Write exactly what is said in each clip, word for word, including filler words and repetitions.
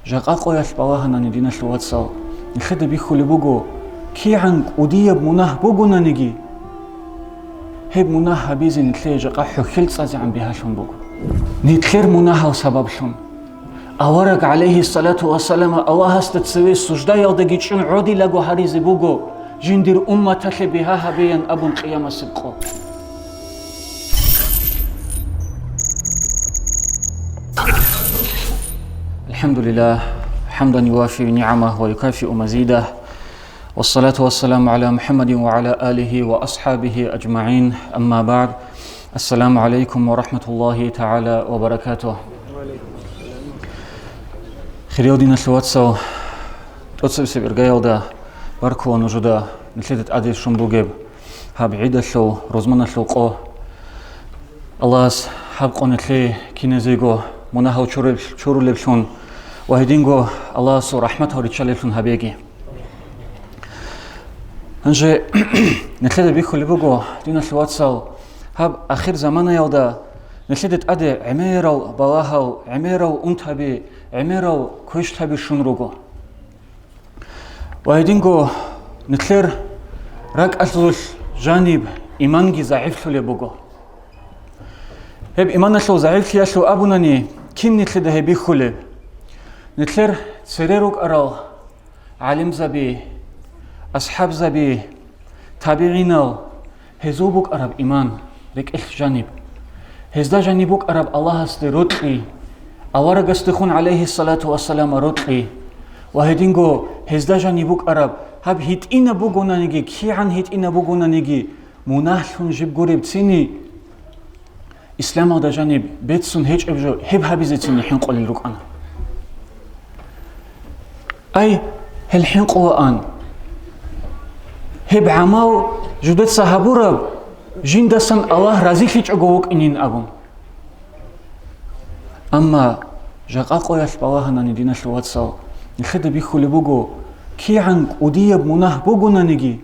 Жакъа къоялъ балагьанани, диналъул вацал, нилъеда бихьулеб буго, кигӀан кӀудияб мунагь бугонаниги, гьеб мунагь гьабизе нилъее жакъа хӀухьел цӀазегӀан бигьалъун буго. Нилъер мунагьал сабаблъун авараг, гӀалайгьиссалату вассалам, Аллагьасда цеве суждаялдаги чӀун гӀодилаго гьаризе буго, жиндир умматалъе бигьа гьабеян абун къиямасеб къо. الحمد لله، حمدا يوافي نعمه ويكافئ مزيده، والصلاة والسلام على محمد وعلى آله وأصحابه أجمعين، أما بعد. السلام عليكم ورحمة الله تعالى وبركاته. Хириял диналъул вацал, тӀоцебесеб иргаялда баркула нужеда нилъеда тӀаде щун бугеб гьаб гӀидалъул, рузманалъул къо. Аллагьас гьаб къо нилъее киназего мунагьал чуреб-, чурулеблъун ва гьединго Аллагьасул рахӀматал риччалеблъун гьабеги. Гьанже нилъеда бихьулеб буго, диналъул вацал, гьаб ахир заманаялда нилъеда тӀаде гӀемерал балагьал, гӀемерал унтаби, гӀемерал квешлъаби щун руго. Ва гьединго нилъер ракӀалъулъ жаниб иманги загӀифлъулеб буго. Гьеб иманалъул загӀифлъиялъул абунани, кин нилъеда гьеб бихьулеб? Нилъер цере рукӀарал гӀалимзаби, асхӀабзаби, табигӀинал, гьезул букӀараб иман, рекӀелъ жаниб. Гьезда жаниб букӀараб Аллагьасде рокьи, аварагасдехун, гӀалайгьиссалату вассалам, рокьи ва гьединго гьезда жаниб букӀараб гьаб гьитӀинаб бугонаниги, кигӀан гьитӀинаб бугонаниги, мунагьлъун жиб гуреб цини, исламалда жаниб беццун гьечӀеб жо гьеб гьабизецин хӀинкъулел рукӀана. Ай, гьел хӀинкъулаан! Гьеб гӀамал жудеца гьабураб, жиндасан Аллагь разилъичӀого вукӀинин абун. Амма жакъа къоялъ балагьанани, диналъул вацал, нилъеда бихьулеб буго, кигӀан кӀудияб мунагь бугонаниги,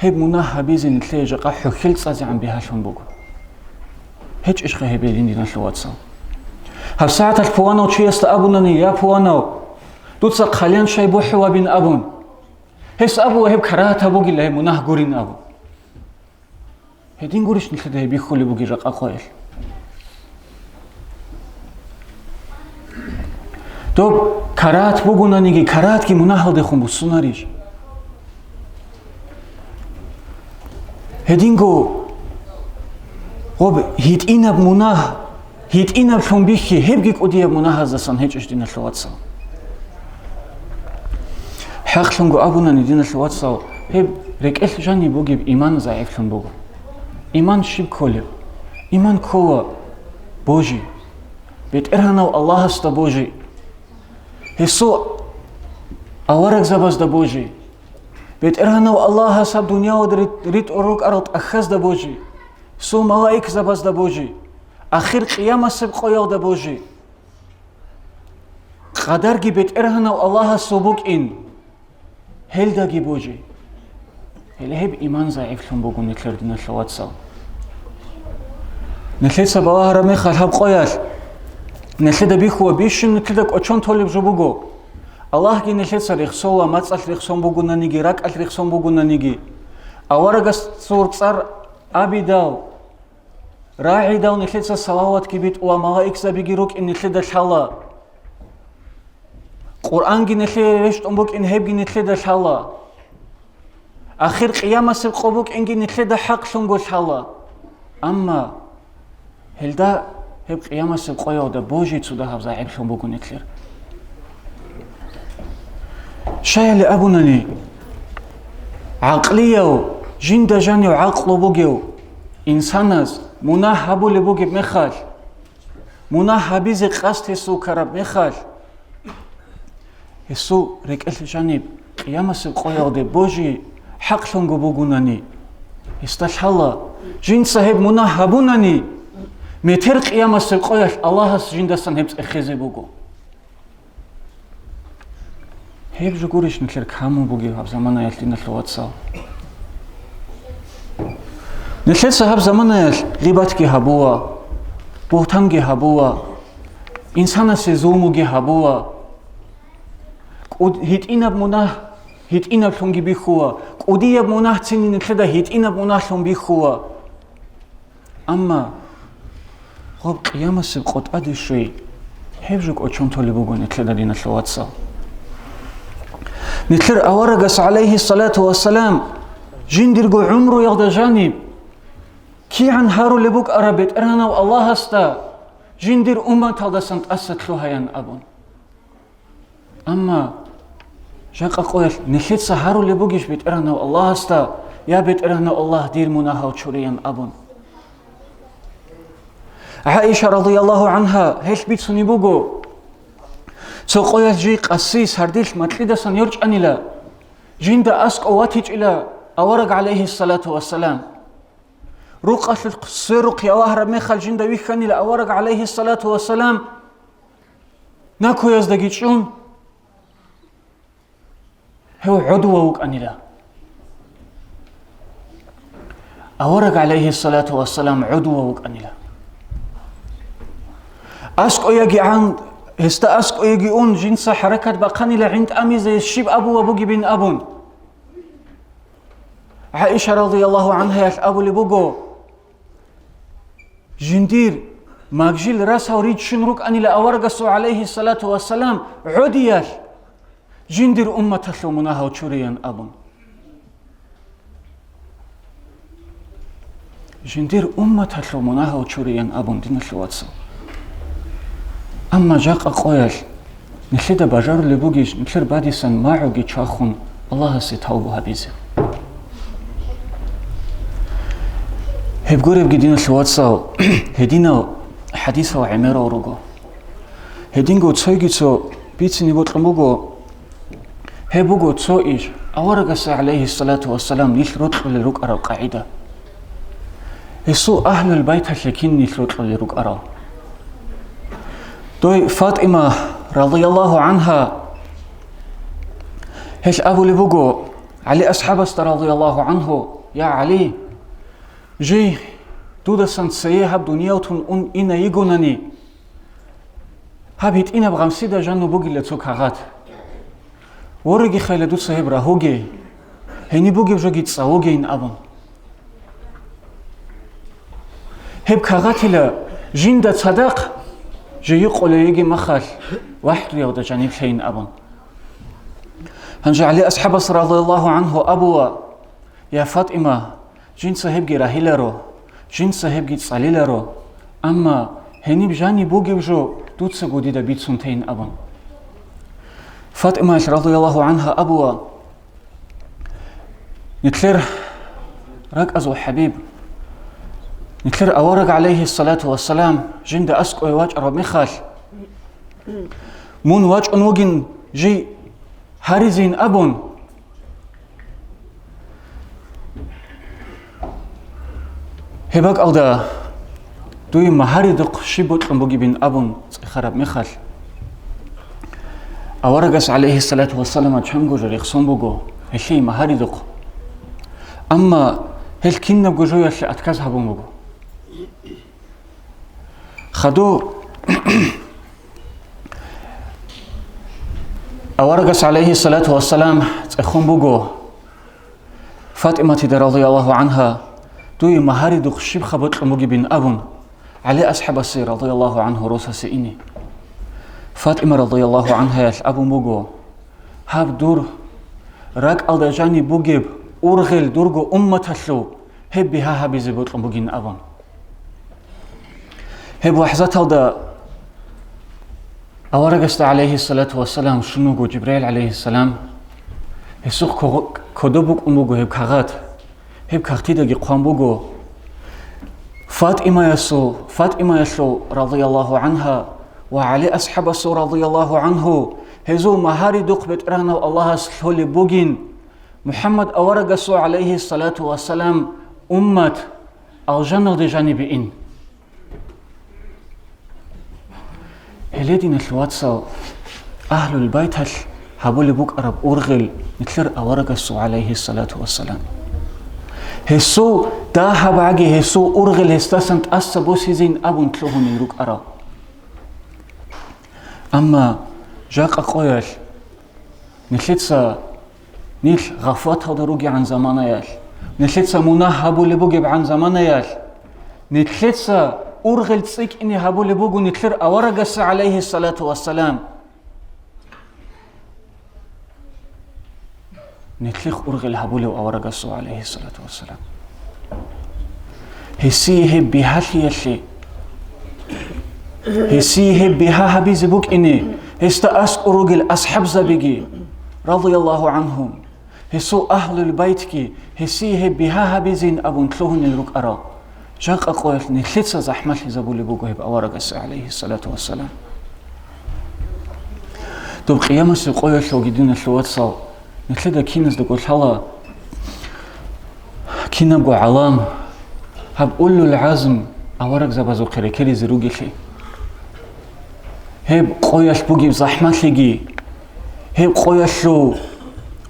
гьеб мунагь гьабизе нилъее жакъа хӀухьел цӀазегӀан бигьалъун буго. ГьечӀищха гьеб, гьедин, диналъул вацал? ГьабсагӀаталъ пуланав чиясда абунани: «Я, пуланав, дуца хъалиян щай бухӀулабин», — абун, гьес абула гьеб карагьатаб бугила, гьеб мунагь гурин абун. Гьедин гурищ нилъеда гьеб бихьулеб бугеб жакъа къоялъ? Доб карагьат бугонаниги, карагьатги мунагьалдехун буссунарищ? Гьединго гъоб гьитӀинаб мунагь, гьитӀинаблъун бихьи, гьебги кӀудияб мунагьаздасан гьечӀищ, диналъул вацал. ХӀакълъунго абунани, диналъул вацал, гьеб рекӀелъ жаниб бугеб иман загӀифлъун буго. Иман щиб кколеб? Иман ккола божи, БетӀергьанав Аллагьасда божи, гьесул аварагзабазда божи, БетӀергьанав Аллагьас гьаб дуниялалда рит-, ритӀун рукӀарал тӀахьазда божи, гьесул малаикзабазда божи, ахир къиямасеб къоялда божи. Къадарги БетӀергьанав Аллагьасул букӀин, гьелдаги божи. Гьеле гьеб иман загӀифлъун буго нилъер, диналъул вацал. Нилъеца балагьараб мехалъ гьаб къоялъ, нилъеда бихьула бищун нилъеда кӀочон толеб жо буго. Аллагьги нилъеца рехсола, мацӀалъ рехсон бугонаниги, ракӀалъ рехсон бугонаниги. Аварагасул цӀар абидал, рагӀидал нилъеца салаватги битӀула, малаикзабиги рукӀин нилъеда лъала. Къуръанги нилъее рещтӀун букӀин, гьебги нилъеда лъала. Ахир къиямасеб къо букӀинги нилъеда хӀакълъунго лъала. Амма гьелда гьеб къиямасеб къоялда божи цо дагьаб загӀиплъун буго нилъер. Щаяли абунани, гӀакълияв, жинда жанив гӀакълу бугев инсанас мунагь гьабулеб бугеб мехалъ, мунагь гьабизе къасд гьесул ккараб мехалъ, гьесул рекӀелъ жаниб къиямасеб къоялде божи хӀакълъунго бугунани, гьесда лъала, жинца гьеб мунагь гьабунани, метер къиямасеб къоялъ Аллагьас жиндасан гьеб цӀехезе буго. Гьеб жо гурищ нилъер камун бугеб гьаб заманаялъ, диналъул вацал? Нилъеца гьаб заманаялъ гъибатги гьабула, бугьтанги гьабула, Инсанасе зулмуги гьабула. КӀуд-, гьитӀинаб мунагь гьитӀинаблъунги бихьула, кӀудияб мунагьцин нилъеда гьитӀинаб мунагьлъун бихьула. Амма гъоб къиямасеб къотӀаде щвей, гьеб жо кӀочон толеб буго нилъеда, диналъул вацал. Нилъер аварагас, гӀалайгьиссалату вассалам, жиндирго гӀумруялда жаниб кигӀан гьарулеб букӀараб БетӀергьанав Аллагьасда жиндир умматалдасан тӀаса лъугьаян абун. Амма жакъа къоялъ нилъеца гьарулеб бугищ БетӀергьанав Аллагьасда: «Я, БетӀергьанав Аллагь, дир мунагьал чуриян», — абун? ГӀаиша радияллагьу гӀангьа гьелъ бицунеб буго: цо къоялъ жий къаси сардилъ макьидасан йорчӀанила, жинда аскӀов ватичӀила авараг, гӀалайгьиссалату вассалам. Рукъалъулъ сверухъ ялагьараб мехалъ жинда вихьанила авараг, гӀалайгьиссалату вассалам, накуяздаги чӀун, гьев гӀодував вукӀанила. Авараг, гӀалайгьиссалату вассалам, гӀодував вукӀанила. АскӀоягигӀан, гьесда аскӀояги ун, жинца хӀаракат бахъанила гӀин тӀамизе гьес щиб абула бугебин абун. ГӀаиша радияллагьу гӀангьаялъ абулеб буго: жиндир магжил расал риччун рукӀанила аварагасул, гӀалайгьиссалату вассалам, гӀодиялъ, жиндир умматалъул мунагьал чуриян абун. Жиндир умматалъул мунагьал чуриян абун, диналъул вацал. Амма жакъа къоялъ нилъеда бажарулеб бугищ нилъер бадисан магӀуги чвахун Аллагьасе тавбу гьабизе? Гьеб гуребги, диналъул вацал, гьединал хӀадисал гӀемерал руго. Гьединго цойги цо бицине бокьун буго. Гьеб буго цо иш, аварагас, гӀалайгьиссалату вассалам, нилъ рокьулел рукӀараб къагӀида. Гьесул агьлул байталъе кин нилъ рокьулел рукӀарал? Дой ФатӀима радияллагьу гӀангьа, гьелъ абулеб буго ГӀали асхӀабасда радияллагьу гӀангьу: «Я ГӀали, жий дудасан цее гьаб дуниял тун ун ина йигонани, гьаб гьитӀинаб гъамсида жанну бугила цо кагъат. Вореги хайла дуца гьеб рагьуге, гьениб бугеб жоги цӀалугейин», — абун. Гьеб кагъатила жинда цадахъ жийи къолейиги махалъ вахӀдуялда жаниблъейин абун. Гьанже ГӀали асхӀабас радияллагьу гӀангьу абула: «Я ФатӀима, жинца гьебги рагьиларо, жинца гьебги цӀалиларо, амма гьениб жаниб бугеб жо дуцаго дида бицун тейин», — абун. ФатӀимаялъ радияллагьу гӀангьа абула: «Нилъер ракӀазул хӀабиб, нилъер авараг, гӀалайгьиссалату вассалам, жинда аскӀове вачӀараб мехалъ, мун вачӀун вугин жий гьаризейин», — абун. Гьеб бакӀалда дуе магьаридухъ щиб бокьун бугебин абун цӀехараб мехалъ, аварагас, гӀалайгьиссалату вассалама, чанго жо рехсон буго гьелъие магьаридухъ. Амма гьел кинабго жоялъе отказ гьабун буго. Хадув аварагас, гӀалайгьиссалату вассалам, цӀехун буго ФатӀиматида радияллагьу гӀангьа: «Дуе магьаридухъ щибха бокьун бугебин?» — абун, ГӀали асхӀабасе радияллагьу гӀангьу росасе ине. ФатӀима радияллагьу гӀангьаялъ абун буго: «Гьаб дур ракӀалда жаниб бугеб ургъел дурго умматалъул гьеб бигьа гьабизе бокьун бугин», — абун. Гьеб лахӀзаталда аварагасда, гӀалайгьиссалату вассалам, щун вуго Жибраил, гӀалайгьиссалам. Гьесухъ кого-, кодоб букӀун буго гьеб кагъат. Гьеб кагътидаги хъван буго: «ФатӀимаясул, ФатӀимаялъул, радияллагьу гӀангьа, ва ГӀали асхӀабасул, радияллагьу гӀангьу, гьезул магьаридухъ БетӀергьанав Аллагьас лъолеб бугин, МухӀаммад аварагасул, гӀалайгьиссалату вассалам, уммат алжаналде жанибе ин». Гьеле, диналъ вацал, Агьлул Байталъ гьабулеб букӀараб ургъел нилъер аварагасул, гӀалайгьиссалату вассалам. Гьесул дагьаб гӀаги, гьесул ургъел гьесдасан тӀаса босизейин абун лъугьунел рукӀарал. Амма жакъа къоялъ нилъеца, нилъ гъафлаталда ругегӀан заманаялъ, нилъеца мунагь гьабулеб бугебгӀан заманаялъ, нилъеца ургъел цӀикӀкӀине гьабулеб буго нилъер аварагасе, гӀалайгьиссалату вассалам. Нилъех ургъел гьабулев аварагасул, гӀалайгьиссалату вассалам. Гьесие гьеб бигьалъиялъе, гьесие гьеб бигьа гьабизе букӀине, гьесда аскӀор ругел асхӀабзабиги, радияллагьу гӀанхум, гьесул агьлул байтги гьесие гьеб бигьа гьабизин абун лъугьунел рукӀарал. Жакъа къоялъ нилъеца захӀмалъизабулеб буго гьеб аварагасе, гӀалайгьиссалату вассалам. Доб къиямасеб къоялъулги, диналъул вацал, нилъеда киназдаго лъала, кинабго гӀалам гьаб улул гӀазм аварагзабазухъе рекеризе ругелъи. Гьеб къоялъ бугеб захӀмалъиги, гьеб къоялъул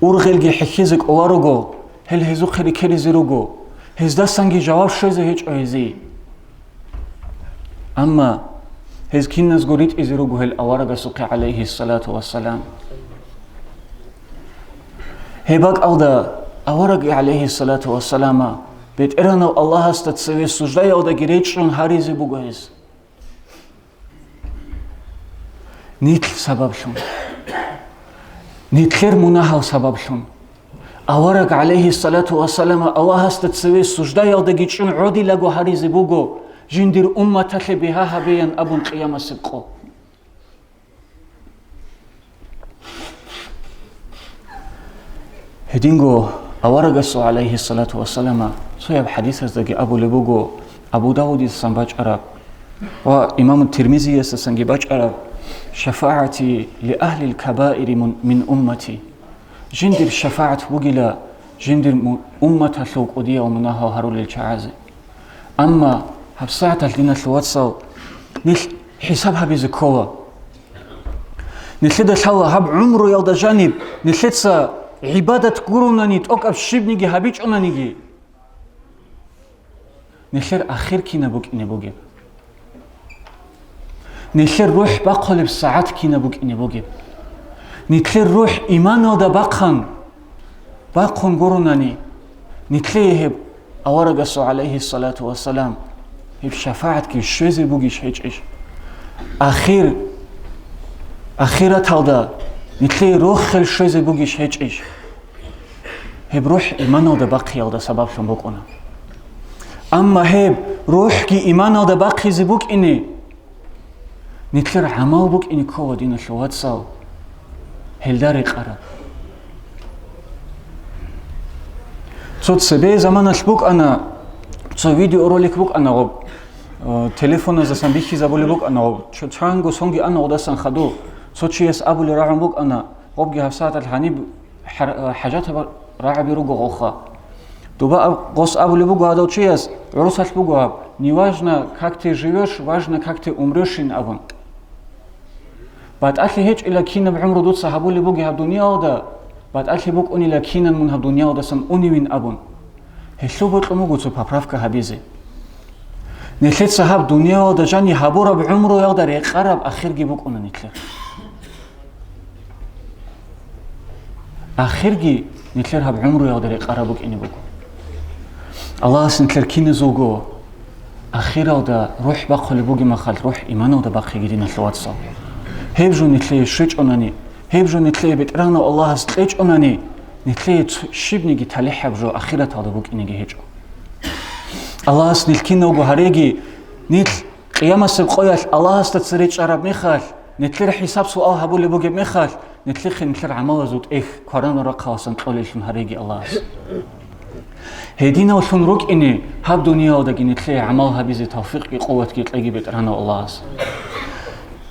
ургъелги хӀехьезе кӀоларого, гьел гьезухъе рекеризе руго, гьездасанги жаваб щвезе гьечӀо гьезие. Амма гьез киназго ритӀизе руго гьел аварагасухъе, гӀалайгьиссалату вассалам. Гьеб бакӀалда авараги, гӀалайгьиссалату вассалама, БетӀергьанав Аллагьасда цеве суждаялдаги речӀчӀун гьаризе буго гьез. Нилъ сабаблъун, нилъер мунагьал сабаблъун, авараг, гӀалайгьиссалату вассалама, Аллагьасда цеве суждаялдаги чӀун гӀодилаго гьаризе буго, жиндир умматалъе бигьа гьабеян абун къиямасеб къо. Гьединго аварагасул, гӀалайгьиссалату вассалама, цояб хӀадисаздаги абулеб буго, Абу Давудидасан бачӀараб ва имам Тирмизиясдасанги бачӀараб: «ШафагӀати ли агьлил кабаири мун-, мин уммати». Жиндир шафагӀат бугила жиндир му-, умматалъул кӀудиял мунагьал гьарулел чагӀазе. Амма гьабсагӀаталъ, диналъул вацал, нилъ хӀисаб гьабизе ккола. Нилъеда лъала гьаб гӀумруялда жаниб нилъеца гӀибадат гурунани, тӀокӀаб щибниги гьабичӀонаниги, нилъер ахир кинаб букӀине бугеб? Нилъер рухӀ бахъулеб сагӀат кинаб букӀине бугеб? Нилъер рухӀ иманалда бахъан, бахъун гурунани, нилъее гьеб аварагасул, гӀалайгьиссалату вассалам, гьеб шафагӀатги щвезе бугищ гьечӀищ? Ахир, ахираталда нилъее рохел щвезе бугищ гьечӀищ? Гьеб рухӀ иманалда бахъиялда сабаблъун букӀуна. Амма гьеб рухӀги иманалда бахъизе букӀине, нилъер гӀамал букӀине ккола, диналъул вацал, гьелда рекъараб. Цо цебе заманалъ букӀана, цо видеоролик букӀана гъоб, э, телефоназдасан бихьизабулеб букӀана гъоб, чо-, чанго сонги ана гъодасан хадур. Цо чияс абулеб рагӀун букӀана, гъобги гьабсагӀаталъ гьаниб хӀар-, хӀажатаб рагӀаби руго гъоха. Дуба аб-, гъос абулеб буго гьадав чияс, гӀурусалъ буго гьаб: «Не важно, как ты живёшь, важно, как ты умрёшь», – ин абун. БатӀалъи гьечӀила кинаб гӀумру дуца гьабулеб бугеб гьаб дуниялда, батӀалъи букӀунила кинан мун гьаб дуниялдасан уневин абун. Гьелъул бокьун буго цо поправка гьабизе. Нилъеца гьаб дуниялда жани гьабураб гӀумруялда рекъараб ахирги букӀуна нилъер. Ахирги нилъер гьаб гӀумруялда рекъараб букӀине буго. Аллагьас нилъер киназулго ахиралда рухӀ бахъулеб бугеб мехалъ, рухӀ иманалда бахъиги, диналъул вацал. Гьеб жо нилъее щвечӀонани, гьеб жо нилъее БетӀергьанав Аллагьас кьечӀонани, нилъее цо-, щибниги талихӀаб жо ахираталда букӀинеги гьечӀо. Аллагьас нилъ киналго гьареги, нилъ къиямасеб къоялъ Аллагьасда цере чӀараб мехалъ, нилъер хӀисаб-суал гьабулеб бугеб мехалъ, нилъехъе нилъер гӀамалазул тӀехь кваранаб рахъаласан кьолеллъун гьареги Аллагьас. Гьединавлъун рукӀине, гьаб дуниялдаги нилъее гӀамал гьабизе тавфикъги къуватги кьеги БетӀергьанав Аллагьас.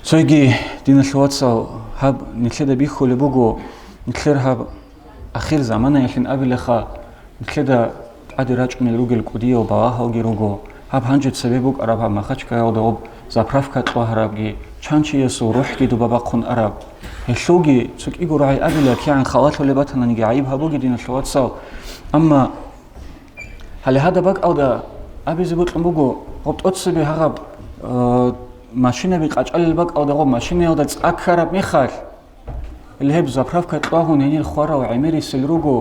Цоги, диналъул вацал, гьаб нилъеда бихьулеб буго, нилъер гьаб ахир заманаялъин абилаха, нилъеда тӀаде рачӀунел ругел кӀудиял балагьалги руго. Гьаб гьанже цебе букӀараб гьаб Махачкалаялда гъоб заправка кьвагьарабги, чан чиясул рухӀги дуба бахъун араб. Гьелъулги цо кӀиго рагӀи абила, кигӀан халалъулеб батананиги гӀайиб гьабуге, диналъул вацал. Амма гьале гьадаб бакӀалда абизе бокьун буго, гъоб тӀоцебе гьагъаб, э, Машинаби къачӀалел бакӀалда гъо машинаялда цӀа ккараб мехалъ, гьеб заправка кьвагьун гьенир хварав гӀемерисел руго,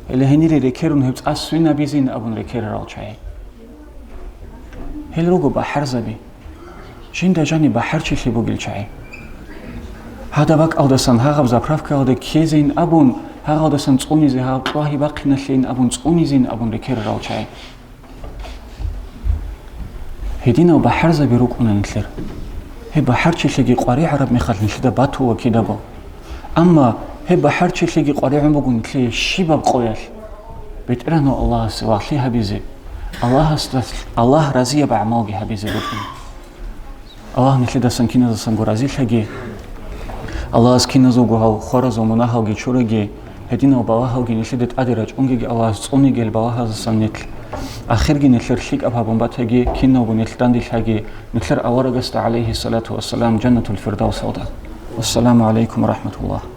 гьенире рекерун гьеб цӀа свинабизин абун рекерарал чагӀи. Гьел руго бахӀарзаби. Жинда жаниб бахӀарчилъи бугел чагӀи. Гьадаб бакӀалдасан гьагъаб заправкаялда ккезейин абун, гьагъалдасан цӀунизе, гьагъаб кьвагьи бахъиналъейин абун цӀунизейин абун рекерарал чагӀи. Гьединал бахӀарзаби рукӀуна нилъер. Гьеб бахӀарчилъиги къваригӀараб мехалъ нилъеда батула кидаго. Амма гьеб бахӀарчилъиги къваригӀун буго нилъее щибаб къоялъ? БетӀергьанав Аллагьасе вагълъи гьабизе, Аллагьасда, Аллагь разияб гӀамалги гьабизе букӀина. Аллагь нилъедасан киназасанго разилъаги. Аллагьас киназулго гьал хваразул мунагьалги чураги, гьединал балагьалги нилъеде тӀаде рачӀунгеги Аллагьас цӀунигел балагьазасан нилъ. Ахирги нилъер лъикӀаб гьабун батаги, киналго нилъ дандилъаги, нилъер аварагасда, гӀалайгьиссалату вассалам, Жаннатул Фирдавсалда. Вассаламу гӀалайкум ва рахӀматуллагь.